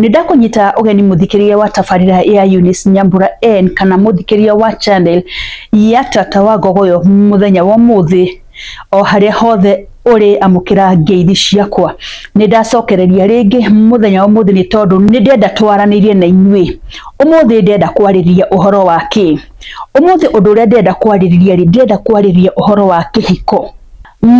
Nĩ ndakũnyita ũgeni mũthikĩrĩria wa tabarĩra ya Eunice Nyambura N kana mũthikĩrĩria wa channel ya Tata wa Ngogoyo mũthenya wa ũmũthĩ o harĩa hothe ũrĩ amũkĩra ngeithi ciakwa. Nĩ ndacokereria rĩngĩ mũthenya wa ũmũthĩ nĩ tondũ nĩ ndĩrenda twaranĩrie na inyuĩ. Ũmũthĩ ndĩrenda kwarĩrĩria ũhoro wa kĩ? Ũmũthĩ ũndũ ũrĩa ndĩrenda kwarĩrĩria rĩ, ndĩrenda kwarĩrĩria ũhoro wa kĩhiko.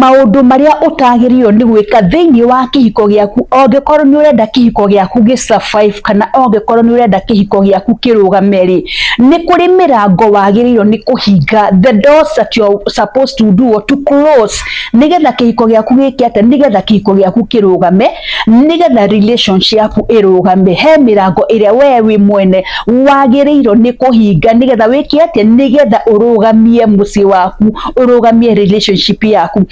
Maũndũ marĩa ũtagĩrĩirwo nĩ gwĩka thĩinĩ wa kĩhiko gĩaku angĩkorwo nĩ ũrenda kĩhiko gĩaku gĩ survive kana angĩkorwo nĩ ũrenda kĩhiko gĩaku kĩrũgame rĩ, nĩ kũrĩ mĩrango wagĩrĩirwo nĩ kũhinga, the doors that you are supposed to do or to close, nĩgetha kĩhiko gĩaku gĩke atĩa? Nĩgetha kĩhiko gĩaku kĩrũgame, nĩgetha relationship yaku ĩrũgame. He mĩrango ĩrĩa we wĩ mwene wagĩrĩirwo nĩ kũhinga nĩgetha wĩke atĩa? Nĩgetha ũrũgamie mũciĩ waku, ũrũgamie relationship yaku.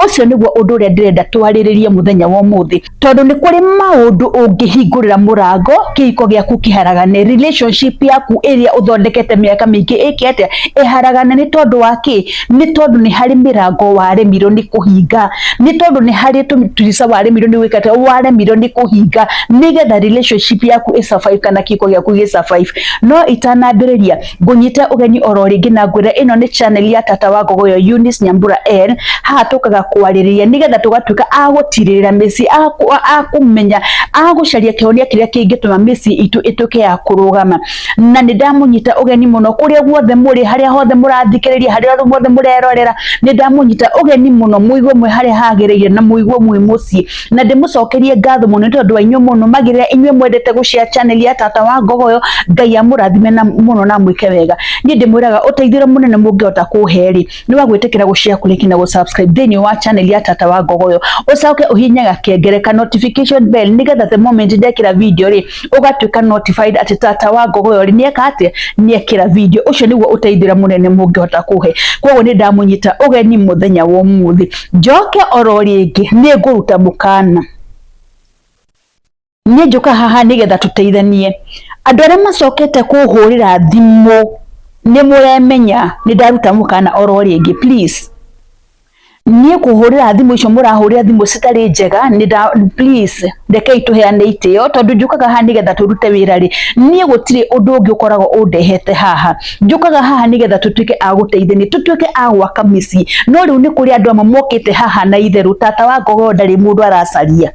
Ũcio nĩguo ũndũ ũrĩa ndĩrenda twarĩrĩrie mũthenya wa ũmũthĩ, tondũ nĩ kũrĩ maũndũ ũngĩhingũrĩra mũrango kĩhiko gĩaku kĩharagane, relationship yaku ĩrĩa ũthondekete mĩaka mĩingĩ ĩke atĩa? Ĩharagane. Nĩ tondũ wa kĩ? Nĩ tondũ nĩ harĩ mĩrango waremirwo nĩ kũhinga, nĩ tondũ nĩ harĩ tũtirica waremirwo nĩ gwĩka atĩa? Waremirwo nĩ kũhinga nĩgetha relationship yaku ĩ survive kana kĩhiko gĩaku gĩ survive. No itanambĩrĩria, ngũnyite ũgeni oro rĩngĩ na ngwĩre ĩno nĩ channel ya Tata wa Ngogoyo Eunice Nyambura N. Haha tũkaga kwarĩrĩria nĩgetha tũgatuĩka a gũtirĩrĩra mĩciĩ, a kũmenya, a gũcaria kĩhonia kĩrĩa kĩngĩtũma mĩciĩ itũ ĩtuĩke ya kũrũgama. Na nĩ ndamũnyita ũgeni mũno kũrĩa guothe mũrĩ, harĩa hothe mũrathikĩrĩria, harĩa hothe mũrerorera, nĩ ndamũnyita ũgeni mũno mũigue mwĩ harĩa hagĩrĩire na mũigue mwĩ mũciĩ. Na ndĩmũcokerie ngatho mũno nĩ tondũ wa inyuĩ mũnũmagĩrĩra, inyuĩ mwendete gũshare channel ya Tata wa Ngogoyo. Ngai amũrathime na mũno na amwĩke wega. Niĩ ndĩmwĩraga ũteithio ũrĩa mũnene mũngĩhota kũhe rĩ, nĩ wa gwĩtĩkĩra gũshare, kũlike na gũsubscribe thĩinĩ wa channel ya Tata wa Ngogoyo. Ũcoke ũhihinye gakengere ka notification bell nĩgetha the moment ndekĩra video rĩ, ũgatuĩka notified atĩ Tata wa Ngogoyo rĩ, nĩeka atĩa? Nĩekĩra video. Ũcio nĩguo ũteithio ũrĩa mũnene mũngĩhota kũhe. Koguo nĩ ndamũnyita ũgeni mũthenya wa ũmũthĩ. Njoke oro rĩngĩ nĩ ngũruta mũkana. Niĩ njũka haha nĩgetha tũteithanie. Andũ arĩa macokete kũhũrĩra thimũ nĩ mũremenya nĩ ndaruta mũkana oro rĩngĩ, please. Niĩ kũhũrĩra thimũ icio mũrahũrĩra thimũ citarĩ njega, nĩ nda please rekei tũheane itĩo, tondũ njũkaga haha nĩgetha tũrute wĩra rĩ, niĩ gũtirĩ ũndũ ũngĩ ũkoragwo ũndehete haha. Njũkaga haha nĩgetha tũtuĩke a gũteithania, tũtuĩke a gwaka mĩciĩ. No rĩu nĩ kũrĩ andũ amwe mokĩte haha na itherũ. Tata wa Ngogoyo ndarĩ mũndũ aracaria.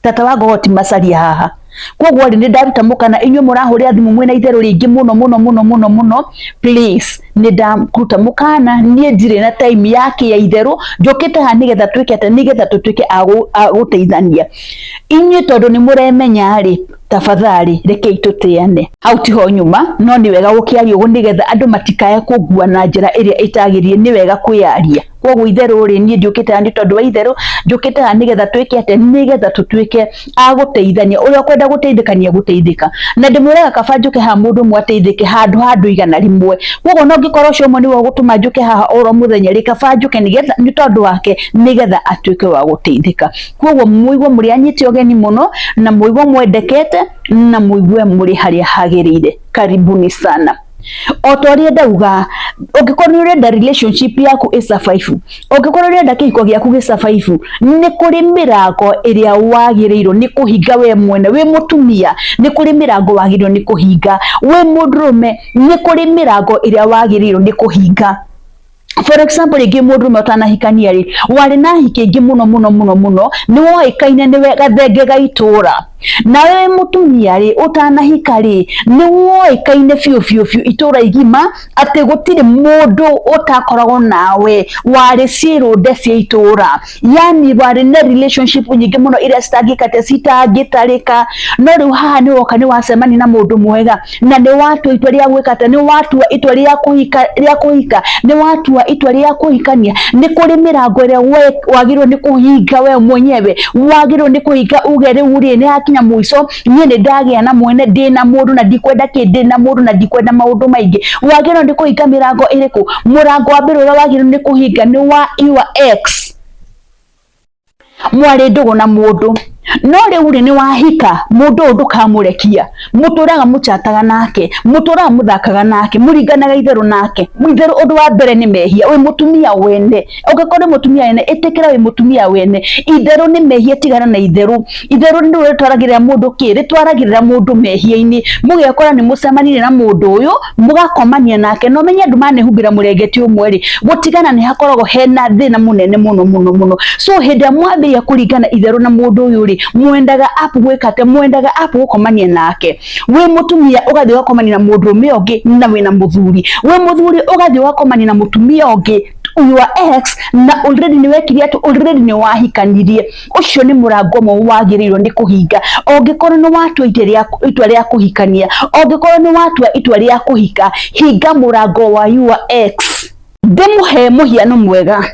Tata wa Ngogoyo ti macaria haha. Koguo rĩ, nĩ ndaruta mũkana inyuĩ mũrahũrĩra thimũ mwĩna itherũ rĩingĩ mũno mũno mũno mũno mũno, please, nĩ ndaruta mũkana. Niĩ ndirĩ na time ya kĩ ya itherũ. Njũkĩte haha nĩgetha twĩke atĩa? Nĩgetha tũtuĩke a gũteithania. Inyuĩ tondũ nĩ mũremenya rĩ, tafadhali rekei tũtĩane. Hau tiho nyuma, no nĩ wega gũkĩaria ũguo nĩgetha andũ matikae kũngua na njĩra ĩrĩa ĩtagĩrĩire. Nĩ wega kwĩyaria. Koguo itherũ rĩ, niĩ ndiũkĩte haha nĩ tondũ wa itherũ, njũkĩte haha nĩgetha twĩke atĩa? Nĩgetha tũtuĩke a gũteithania. Ũrĩa ũkwenda gũteithĩka nĩ egũteithĩka. Na ndĩmwĩraga kaba njũke haha mũndũ ũmwe ateithĩke handũ ha andũ 100. Koguo no ngĩkorwo ũcio ũmwe nĩwe ũgũtũma njũke haha oro mũthenya rĩ, kaba njũke nĩgetha nĩ tondũ wake, nĩgetha atuĩke wa gũteithĩka. Koguo mũigue mũrĩ anyite ũgeni mũno, na mũigue mwendekete, na mũigue mũrĩ harĩa hagĩrĩire. Karibuni sana. O ta ũrĩa ndauga, ũngĩkorwo nĩ ũrenda relationship yaku ĩ survive, ũngĩkorwo ũrenda kĩhiko gĩaku gĩ survive, nĩ kũrĩ mĩrango ĩrĩa wagĩrĩirwo nĩ kũhinga we mwene. Wĩ mũtumia, nĩ kũrĩ mĩrango wagĩrĩirwo nĩ kũhinga. Wĩ mũndũrũme, nĩ kũrĩ mĩrango ĩrĩa wagĩrĩirwo nĩ kũhinga. For example, rĩngĩ mũndũrũme ũtanahikania rĩ, warĩ na hiki aingĩ mũno mũno mũno mũno, nĩ woĩkaine nĩwe gathenge ga itũra. Nawe wĩ mũtumia rĩ, ũtanahika rĩ, nĩ woĩkaine biũ biũ biũ itũra igima atĩ gũtirĩ mũndũ ũtakoragwo nawe, warĩ ciĩrũnde cia itũra, yani warĩ na relationship nyingĩ mũno iria citangĩka atĩa? Citangĩtarĩka. No rĩu haha nĩ woka, nĩ wacemania na mũndũ mwega na nĩ watua itua rĩa gwĩka atĩa? Nĩ watua itua rĩa kũhika, rĩa kũhika, nĩ watua itua rĩa kũhikania. Nĩ kũrĩ mĩrango ĩrĩa we wagĩrĩirwo nĩ kũhinga, we mwenyewe wagĩrĩirwo nĩ kũhinga, uge rĩu rĩ, nĩ hakinya mũico, niĩ nĩ ndagĩa na mwene, ndĩna mũndũ na ndikwenda kĩ, ndĩna mũndũ na ndikwenda maũndũ maingĩ. Wagĩrĩirwo nĩ kũhinga mĩrango ĩrĩkũ? Mũrango wa mbere ũrĩa wagĩrĩirwo nĩ kũhinga nĩ wa your ex. Mwarĩ ndũgũ na mũndũ, No rĩu rĩ, nĩ wahika mũndũ ũyũ, ndũkamũrekia. Mũtũraga mũchataga nake, mũtũraga mũthakaga nake, mũringanaga itherũ nake. Itherũ ũndũ wa mbere nĩ mehia. Wĩ mũtumia wene, ũngĩkorwo nĩ mũtumia wene, ĩtĩkĩra wĩ mũtumia wene. Itherũ nĩ mehia, tigana na itherũ. Itherũ nĩ rĩtwaragĩrĩra mũndũ kĩ? Rĩtwaragĩrĩra mũndũ mehia-inĩ. Mũgekora nĩ mũcemanirie na mũndũ ũyũ, mũgakomania nake, na ũmenye andũ manehumbĩra mũrengeti ũmwe rĩ, gũtigana nĩ hakoragwo hena thĩna mũnene mũno mũno mũno. So hĩndĩ ĩrĩa mwambĩrĩria kũringana itherũ na mũndũ ũyũ rĩ, mwendaga up gwĩka atĩa? Mwendaga up gũkomania nake. Wĩ mũtumia ũgathiĩ ũgakomania na mũndũrũme ũngĩ na wĩna mũthuri. Wĩ mũthuri ũgathiĩ ũgakomania na mũtumia ũngĩ, your ex, na already nĩ wekire atĩ? Already nĩ wahikanirie. Ũcio nĩ mũrango ũmwe wagĩrĩirwo nĩ kũhinga. Ũngĩkorwo nĩ watua itua rĩa kũhikania, ũngĩkorwo nĩ watua itua rĩa kũhika, hinga mũrango wa your ex. Ndĩmũhe mũhiano mwega.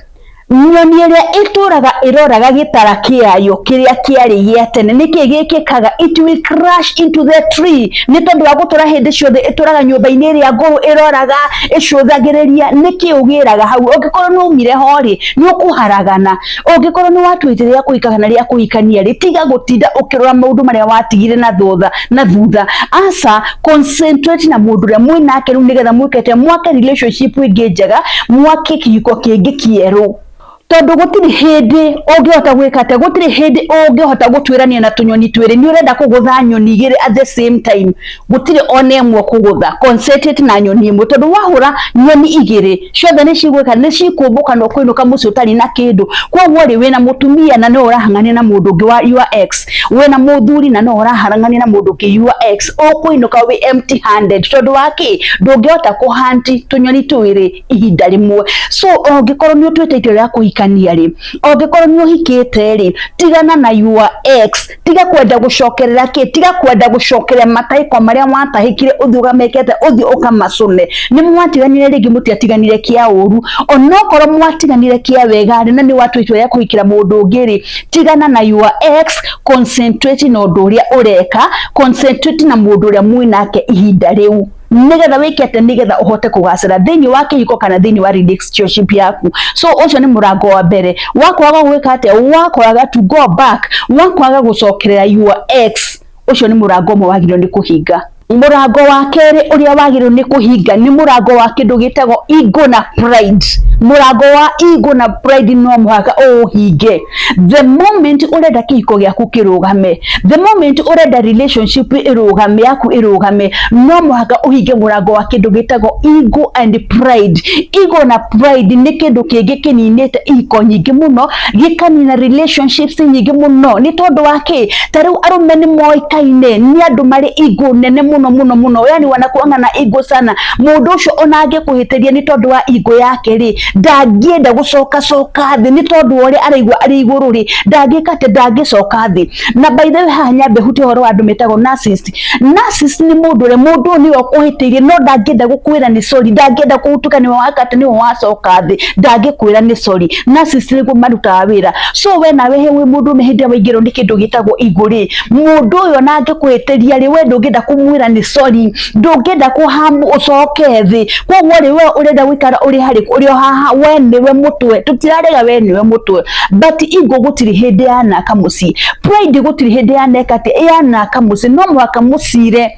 Nyoni ĩrĩa ĩtũraga ĩroraga gĩtara kĩayo kĩrĩa kĩarĩ gĩa tene, nĩkĩ gĩkĩkaga? It will crash into the tree, nĩ tondũ wa gũtũra hĩndĩ ciothe ĩtũraga nyũmba-inĩ ĩrĩa ngũrũ, ĩroraga ĩcũthagĩrĩria nĩkĩ ũgĩraga hau. Ũngĩkorwo nĩ umire ho rĩ, nĩ ũkũharagana. Ũngĩkorwo nĩ watua itua rĩa kũhika kana rĩa kũhikania rĩ, tiga gũtinda ũkĩrora maũndũ marĩa watigire na thutha. Aca, concentrate na mũndũ ũrĩa mwĩ nake rĩu, nĩgetha mwĩkete mwake relationship ĩngĩ njega, mwake kĩhiko kĩngĩ kĩerũ, tondũ gũtirĩ hĩndĩ ũngĩhota gwĩka atĩa, gũtirĩ hĩndĩ ũngĩhota gũtuĩrania na tũnyoni twĩrĩ. Nĩ ũrenda kũgũtha nyoni igĩrĩ at the same time, gũtirĩ ona ĩmwe kũgũtha. Concentrate na nyoni ĩmwe, tondũ wahũra nyoni igĩrĩ, ciothe nĩ cigwĩka? Nĩ cikũmbũka na ũkũinũka mũciĩ ũtarĩ na kĩndũ. Koguo rĩ, wĩna mũtumia na no ũrahang'ania na mũndũ ũngĩ wa your ex, wĩna mũthuri na no ũraharang'ania na mũndũ ũngĩ, your ex, ũkũinũka wĩ empty handed. Tondũ wa kĩ? Ndũngĩhota kũhunt tũnyoni twĩrĩ ihinda rĩmwe. So ũngĩkorwo nĩ ũtuĩte itua rĩa kũhikania rĩ, ũngĩkorwo nĩ ũhikĩte rĩ, tigana na your ex. Tiga kwenda gũcokerera kĩ? Tiga kwenda gũcokerera matahĩko marĩa watahĩkire, ũthiĩ ũgamekete, ũthiĩ ũkamacũne. Nĩ mwatiganire rĩngĩ, mũtiatiganire kĩa ũru. Onokorwo mwatiganire kĩa wega rĩ, na nĩ watua itua rĩa kũhikĩra mũndũ ũngĩ rĩ, tigana na your ex. Concentrate na ũndũ ũrĩa ũreka, concentrate na mũndũ ũrĩa mwĩnake ihinda rĩu, nigetha wĩke atĩ? Nigetha ũhote kũgacĩra thĩinĩ wa kĩhiko kana thĩinĩ wa relationship yaku. So ũcio nĩ mũrango wa mbere wa kwaga gwĩka atĩa? Wa kwaga to go back, wa kwaga gũcokerera your ex. Ũcio nĩ mũrango ũmwe wagĩrĩirwo nĩ kũhinga. Mũrango wa kerĩ ũrĩa wagĩrĩirwo nĩ kũhinga nĩ mũrango wa kĩndũ gĩtagwo ego na pride. Mũrango wa ego na pride no mũhaka ũũhinge. The moment ũrenda kĩhiko gĩaku kĩrũgame, the moment ũrenda relationship ĩrũgame yaku ĩrũgame, no mũhaka ũhinge mũrango wa kĩndũ gĩtagwo ego and pride. Ego na pride nĩ kĩndũ kĩngĩ kĩninĩte ihiko nyingĩ mũno, gĩkanina relationships nyingĩ mũno. Nĩ tondũ wa kĩ? Ta rĩu arũme nĩ moĩkaine nĩ andũ marĩ ego nene mũno mũno mũno, yani wanakuanga na ego sana. Mũndũ ũcio ona angĩkũhĩtĩria, nĩ tondũ wa ego yake rĩ, ndangĩenda gũcoka coka thĩ, nĩ tondũ wa ũrĩa araigua arĩ igũrũ rĩ, ndangĩka atĩ? Ndangĩcoka thĩ. Na by the way, haha nyambe hutie ũhoro wa andũ metagwo narcissist. Narcissist nĩ mũndũ ũrĩa, mũndũ ũyũ nĩwe ũkũhĩtĩirie, no ndangĩenda gũkwĩra nĩ sorry, ndangĩenda kũtuĩka nĩwe wakate, nĩwe wacoka thĩ, ndangĩkwĩra nĩ sorry. Narcissist nĩguo marutaga wĩra. So we nawe wĩ mũndũ ũme, hĩndĩ ĩrĩa waingĩrwo nĩ kĩndũ gĩtagwo ego rĩ, mũndũ ũyũ ona angĩkũhĩtĩria rĩ, we ndũngĩenda kũmwĩra nĩ sorry, ndũngĩenda kũhamu ũcoke thĩ. Koguo rĩ, we ũrenda gũikara ũrĩ harĩ ũrĩ o haha, we nĩwe mũtwe, tũtirarega we nĩwe mũtwe, but ego gũtirĩ hĩndĩ yanaka mũciĩ, pride gũtirĩ hĩndĩ yaneka atĩ yanaka mũciĩ. No mũhaka mũcire.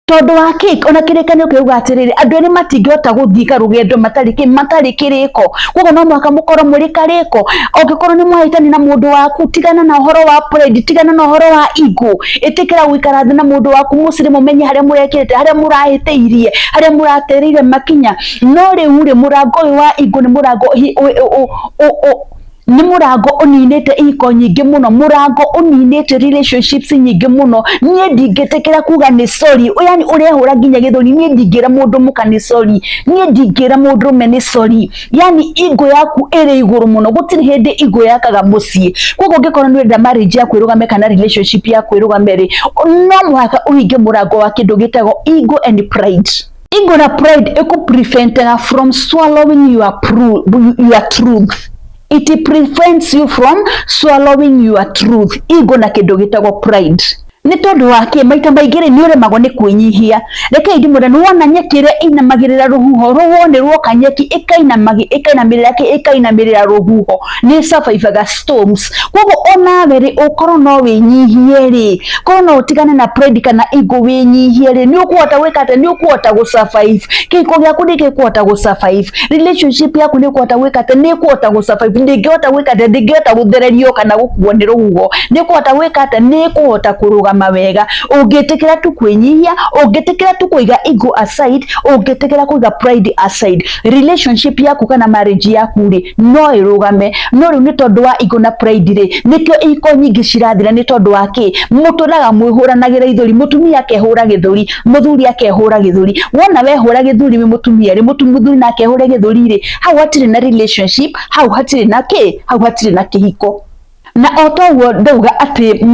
Tondũ wa kĩ? Ona kĩrĩkanĩro kĩrauga atĩrĩrĩ, andũ erĩ matingĩhota gũthiĩ karũgendo matarĩ kĩ? Matarĩ kĩrĩko. Koguo no mũhaka mũkorwo mũrĩ karĩko. Ũngĩkorwo nĩ mwahĩtania na mũndũ waku, tigana na ũhoro wa pride, tigana na ũhoro wa ego. Ĩtĩkĩra gũikara thĩ na mũndũ waku, mũcire, mũmenye harĩa mũrekĩrĩte, harĩa mũrahĩtĩirie, harĩa mũratereire makinya. No rĩu rĩ, mũrango ũyũ wa ego nĩ mũrango ũninĩte ihiko nyingĩ mũno, mũrango ũninĩte relationships nyingĩ mũno. Niĩ ndingĩtĩkĩra kuga nĩ sorry, yani ũrehũra nginya gĩthũri, niĩ ndingĩra mũndũ mũka nĩ sorry, niĩ ndingĩra mũndũrũme nĩ sorry. Yani ego yaku ĩrĩ igũrũ mũno. Gũtirĩ hĩndĩ ego yakaga mũciĩ. Koguo ũngĩkorwo nĩ ũrenda marriage yaku ĩrũgame kana relationship yaku ĩrũgame rĩ, no mũhaka ũhinge mũrango wa kĩndũ gĩtagwo ego and pride. Ego na pride ĩkũ from swallowing your truth. It prevents you from swallowing your truth, ego na kĩndũ gĩtagwo pride. Nĩ tondũ wa kĩ? Maita maingĩ rĩ, nĩ ũremagwo nĩ kwĩnyihia. Rekei ndĩmwĩre, nĩ wona nyeki ĩrĩa ĩinamagĩrĩra rũhuho, rũhuho nĩ ruoka nyeki ĩkainamĩrĩra kĩ? Ĩkainamĩrĩra rũhuho, nĩ survivaga storms. Koguo onawe rĩ, ũkorwo no wĩnyihie rĩ, korwo no ũtigane na pride kana ego wĩnyihie rĩ, nĩ ũkũhota gwĩka atĩa? Nĩ ũkũhota gũ survive. Kĩhiko gĩaku nĩ gĩkũhota gũ survive. Relationship yaku nĩ ĩkũhota gwĩka atĩa? Nĩ ĩkũhota gũ survive. Ndĩngĩhota gwĩka atĩa? Ndĩngĩhota gũthererio kana gũkuo nĩ rũhuho. Nĩ ĩkũhota gwĩka atĩa? Nĩ ĩkũhota kũrũgama wega. Ũngĩtĩkĩra tu kwĩnyihia, ũngĩtĩkĩra tu kũiga ego aside, ũngĩtĩkĩra kũiga pride aside, relationship yaku kana marriage yaku rĩ, no ĩrũgame. No rĩu nĩ tondũ wa ego na pride rĩ, nĩkĩo ihiko nyingĩ cirathira. Nĩ tondũ wa kĩ? Mũtũraga mwĩhũranagĩra ithũri, mũtumia akehũra gĩthũri, mũthuri akehũra gĩthũri. Wona wehũra gĩthũri wĩ mũtumia rĩ, mũthuri nake ehũre gĩthũri rĩ, hau hatirĩ na relationship, hau hatirĩ na kĩ? Hau hatirĩ na kĩhiko. Na o toguo ndauga atĩ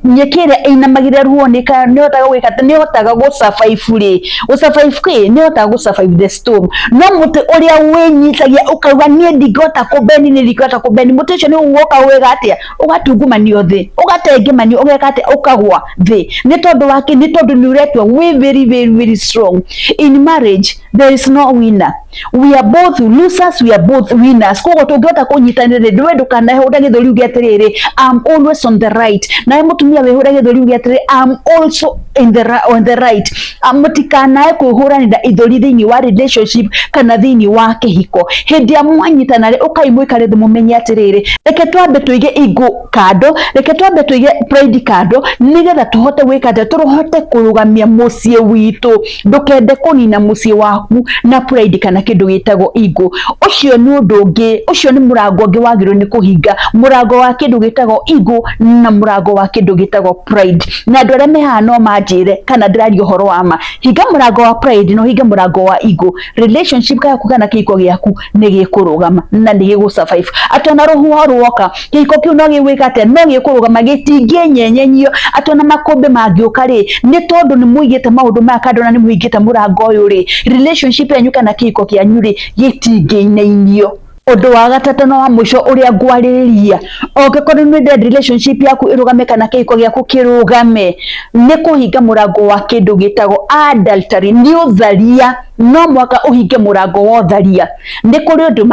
nyeki ĩrĩa ĩinamagĩrĩra rũhuho nĩ ĩhotaga gwĩka atĩ nĩ ĩhotaga gũ survive rĩ, gũ survive kĩ? Nĩ ĩhotaga gũ survive the storm. No mũtĩ ũrĩa wĩnyitagia ũkauga niĩ ndingĩhota kũbend, niĩ ndingĩhota kũbend, mũtĩ ũcio nĩ ũgoka wega atĩa? Ũgatungumanio thĩ, ũgatengemanio, ũgeka atĩa? Ũkagwa thĩ. Nĩ tondũ wa kĩ? Nĩ tondũ nĩ ũretua wĩ very very very strong. In marriage there is no winner, we are both losers, we are both winners. Koguo tũngĩhota kũnyitanĩra rĩ, we ndũkanehũre gĩthũri uge atĩrĩrĩ, "I'm always on the right," nawe mũtumia wĩhũre gĩthũri uge atĩrĩrĩ, "I'm also in the on the right." Mũtikanae kwĩhũranĩra ithũri thĩinĩ wa relationship kana thĩinĩ wa kĩhiko. Hĩndĩ ĩrĩa mwanyitana rĩ, ũkai mũikare thĩ mũmenye atĩrĩrĩ, reke twambe tũige ego kando, reke twambe tũige pride kando, nĩgetha tũhote gwĩka atĩa? Tũhote kũrũgamia mũciĩ witũ. Ndũkende kũnina mũciĩ waku na pride kana kĩndũ gĩtagwo ego. Ũcio nĩ ũndũ ũngĩ, ũcio nĩ mũrango ũngĩ wagĩrĩirwo nĩ kũhinga, mũrango wa kĩndũ gĩtagwo ego na mũrango wa kĩndũ gĩtagwo pride. Na andũ arĩa me haha no manjĩre kana ndĩraria ũhoro wa ma. Hinga mũrango wa pride na ũhinge mũrango wa ego, relationship yaku kana kĩhiko gĩaku nĩ gĩkũrũgama na nĩ gĩgũ survive. Atĩ ona rũhuho ruoka, kĩhiko kĩu no gĩgwĩka atĩa? No gĩkũrũgama, gĩtingĩnyenyenyio. Atĩ ona makũmbĩ mangĩũka rĩ, nĩ tondũ nĩ mũigĩte maũndũ maya kando na nĩ mũhingĩte mũrango ũyũ rĩ, relationship yanyu kana kĩhiko kĩanyu rĩ, gĩtingĩinainio. Ũndũ wa gatatũ na wa mũico ũrĩa ngwarĩrĩria, ũngĩkorwo nĩ ũrenda relationship yaku ĩrũgame kana kĩhiko gĩaku kĩrũgame, nĩ kũhinga mũrango wa kĩndũ gĩtagwo adultery, nĩ ũtharia. No mũhaka ũhinge mũrango wa ũtharia. Nĩ kũrĩ andũ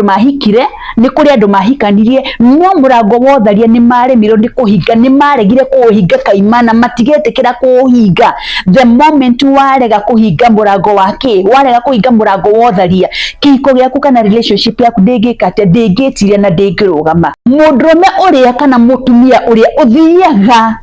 mahikire, nĩ kũrĩ andũ mahikanirie, no mũrango wa ũtharia nĩ maremirwo nĩ kũhinga, nĩ maregire kũũhinga kaimana, matigetĩkĩra kũũhinga. The moment warega kũhinga mũrango wa kĩ? Warega kũhinga mũrango wa ũtharia, kĩhiko gĩaku kana relationship yaku ndĩngĩka atĩa? Ndĩngĩtiria na ndĩngĩrũgama. Mũndũrũme ũrĩa kana mũtumia ũrĩa ũthiaga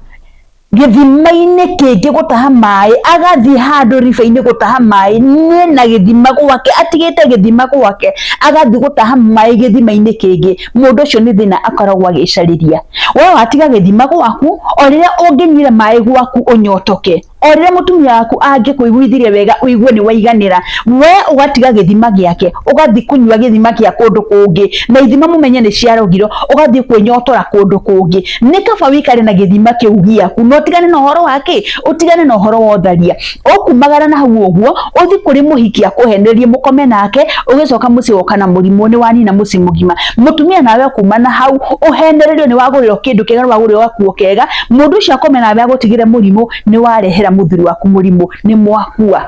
gĩthima-inĩ kĩngĩ gũtaha maĩ, agathiĩ handũ riba-inĩ gũtaha maĩ, nĩ na gĩthima gwake, atigĩte gĩthima gwake, agathiĩ gũtaha maĩ gĩthima-inĩ kĩngĩ, mũndũ ũcio nĩ thĩna akoragwo agĩcarĩria. We watiga gĩthima gwaku, o rĩrĩa ũngĩnyuire maĩ gwaku ũnyotoke, o rĩrĩa mũtumia waku angĩkũiguithirie wega ũigue nĩ waiganĩra, we ũgatiga gĩthima gĩake, ũgathiĩ kũnyua gĩthima kĩa kũndũ kũngĩ, na ithima mũmenye nĩ ciarogirwo, ũgathiĩ kwĩnyotora kũndũ kũngĩ. Nĩ kaba wĩikare na gĩthima kĩu gĩaku na ũtigane na ũhoro wa kĩ? Ũtigane na ũhoro wa ũtharia. Ũkumagara na hau ũguo, ũthiĩ kũrĩ mũhiki akũhenererie, mũkome nake, ũgĩcoka mũciĩ woka na mũrimũ, nĩ wanina mũciĩ mũgima. Mũtumia nawe ũkuma na hau ũhenererio, nĩ wagũrĩrwo kĩndũ kĩega, nĩ wagũrĩrwo gakuo kega, mũndũ ũcio akome nawe agũtigĩre mũrimũ, nĩ warehera mũthuri waku mũrimũ, nĩ mwakua.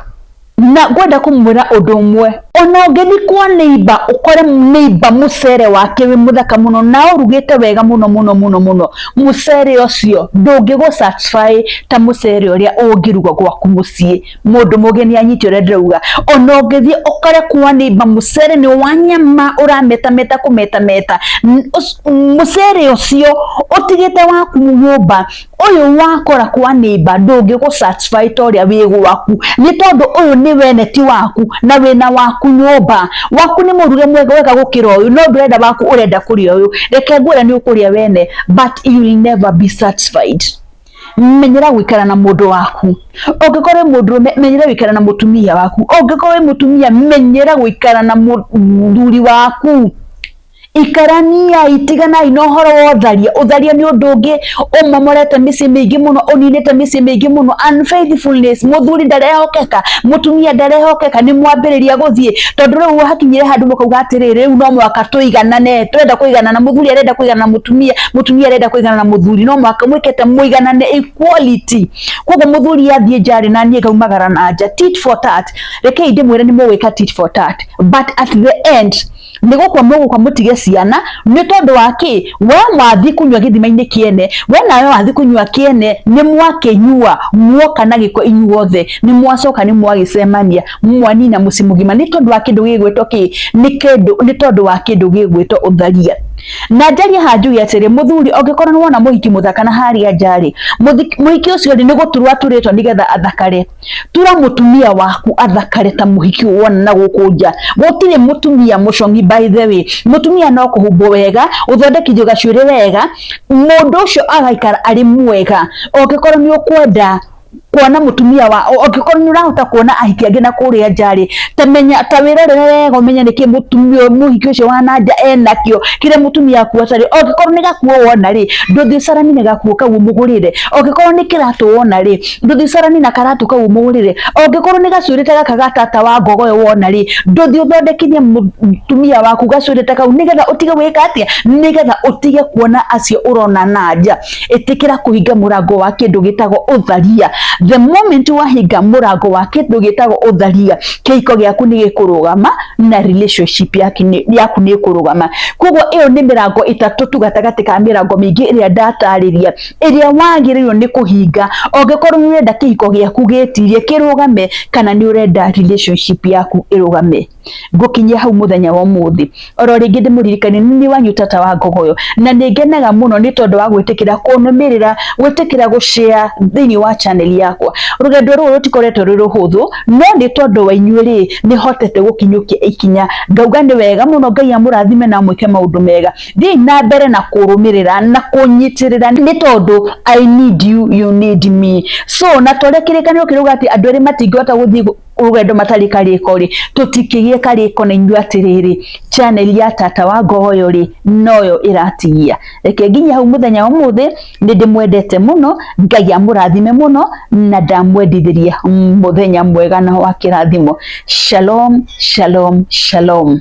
Na ngwenda kũmwĩra ũndũ ũmwe, ona ũngĩthiĩ kwa neighbor ũkore neighbor mũcere wake wĩ mũthaka mũno na ũrugĩte wega mũno mũno mũno mũno, mũcere ũcio ndũngĩgũ satisfy ta mũcere ũrĩa ũngĩruga gwaku mũciĩ. Mũndũ mũgeni anyite ũrĩa ndĩrauga. Ona ũngĩthiĩ ũkore kwa neighbor mũcere nĩ wa nyama ũrametameta kũmetameta, mũcere ũcio ũtigĩte waku nyũmba, ũyũ wakora kwa neighbor ndũngĩgũ satisfy ta ũrĩa wĩ gwaku, nĩ tondũ ũyũ nĩ wene ti waku na wĩna waku nyũmba. Waku nĩ mũruge mwega wega gũkĩra ũyũ, no ndũrenda waku, ũrenda kũrĩa ũyũ. Reke ngwĩre, nĩ ũkũrĩa wene, but you will never be satisfied. Menyera gũikara na mũndũ waku. Ũngĩkorwo wĩ mũndũrũme, menyera gũikara na mũtumia waku. Ũngĩkorwo wĩ mũtumia, menyera gũikara na mũthuri waku. Ikaraniai, tiganai na ũhoro wa ũtharia. Ũtharia nĩ ũndũ ũngĩ ũmomorete mĩciĩ mĩingĩ mũno, ũninĩte mĩciĩ mĩingĩ mũno. Unfaithfulness, mũthuri ndarehokeka, mũtumia ndarehokeka, nĩ mwambĩrĩria gũthiĩ tondũ rĩu hakinyire handũ mũkauga atĩrĩrĩ, rĩu no mũhaka tũiganane, tũrenda kũiganana, mũthuri arenda kũiganana na mũtumia, mũtumia arenda kũiganana na mũthuri, no mũhaka mwĩkĩte mũiganane, equality. Koguo mũthuri athiĩ nja rĩ, na niĩ ngaumagara na nja, tit for tat. Rekei ndĩmwĩre nĩ mũgwĩka tit for tat, but at the end nĩ gũkua mũgũkua mũtige ciana. Nĩ tondũ wa kĩ? We wathiĩ kũnyua gĩthima-inĩ kĩene, we nawe wathiĩ kũnyua kĩene, nĩ mwakĩnyua muoka na gĩko inyuothe, nĩ mwacoka nĩ mwagĩcemania, mwanina mũciĩ mũgima nĩ tondũ wa kĩndũ gĩgwĩtwo kĩ? Nĩ kĩndũ, nĩ tondũ wa kĩndũ gĩgwĩtwo ũtharia. Na njarie haha njuge atĩrĩ, mũthuri ũngĩkorwo nĩ wona mũhiki mũthaka na harĩa nja rĩ, mũhiki ũcio rĩ, nĩ gũturwo aturĩtwo nĩgetha athakare. Tura mũtumia waku athakare ta mũhiki wona na gũkũ nja. Gũtirĩ mũtumia mũcong'i by the way. Mũtumia no kũhumbwo wega, ũthondekithio gacuĩrĩ wega, mũndũ ũcio agaikara arĩ mwega. Ũngĩkorwo nĩ ũkwenda kuona mũtumia wa, ũngĩkorwo nĩ ũrahota kuona ahiki angĩ na kũrĩa nja rĩ, ta menya, ta wĩrorere wega ũmenye nĩkĩ mũtumia mũhiki ũcio wa na nja enakĩo kĩrĩa mũtumia waku atarĩ. Ũngĩkorwo nĩ gakuo wona rĩ, ndũthiĩ ũcaranie gakuo kau ũmũgũrĩre. Ũngĩkorwo nĩ kĩratũ wona rĩ, ndũthiĩ ũcaranie na karatũ kau ũmũgũrĩre. Ũngĩkorwo nĩ gacuĩrĩ ta gaka ga tata wa ngogoyo wona rĩ, ndũthiĩ ũthondekithie mũtumia waku gacuĩrĩ ta kau nĩgetha ũtige gwĩka atĩa? Nĩgetha ũtige kuona acio ũrona na nja. Ĩtĩkĩra kũhinga mũrango wa kĩndũ gĩtagwo ũtharia. The moment wahinga mũrango wa kĩndũ gĩtagwo ũtharia, kĩhiko gĩaku nĩ gĩkũrũgama na relationship yaku nĩ ĩkũrũgama. Koguo ĩyo nĩ mĩrango ĩtatũ tu gatagatĩ ka mĩrango mĩingĩ ĩrĩa ndatarĩria, ĩrĩa wagĩrĩirwo nĩ kũhinga ũngĩkorwo nĩ ũrenda kĩhiko gĩaku gĩtirie kĩrũgame, kana nĩ ũrenda relationship yaku ĩrũgame. Ngũkinyia hau mũthenya wa ũmũthĩ. Oro rĩngĩ ndĩmũririkanie nĩ niĩ wanyu tata wa ngogoyo, na nĩ ngenaga mũno nĩ tondũ wa gwĩtĩkĩra kũnũmĩrĩra, gwĩtĩkĩra gũshare thĩinĩ wa channel yakwa. Rũgendo rũrũ rũtikoretwo rwĩ rũhũthũ, no nĩ tondũ wa inyuĩ rĩ, nĩ hotete gũkinyũkia ikinya. Ngauga nĩ wega mũno, Ngai amũrathime na amwĩke maũndũ mega. Thiĩi na mbere na kũrũmĩrĩra na kũnyitĩrĩra nĩ tondũ I need you, you need me. So na torĩa kĩrĩkanĩro kĩrauga atĩ andũ erĩ matingĩhota gũthiĩ rũgendo matarĩ karĩko rĩ, tũtikĩgĩe karĩko na inyuĩ atĩrĩrĩ, channel ya tata wa ngogoyo rĩ, noyo ĩratigia. Reke nginye hau mũthenya wa ũmũthĩ, nĩ ndĩmwendete mũno, Ngai amũrathime mũno na ndamwendithĩria mũthenya mwega na wa kĩrathimo. Shalom, shalom, shalom.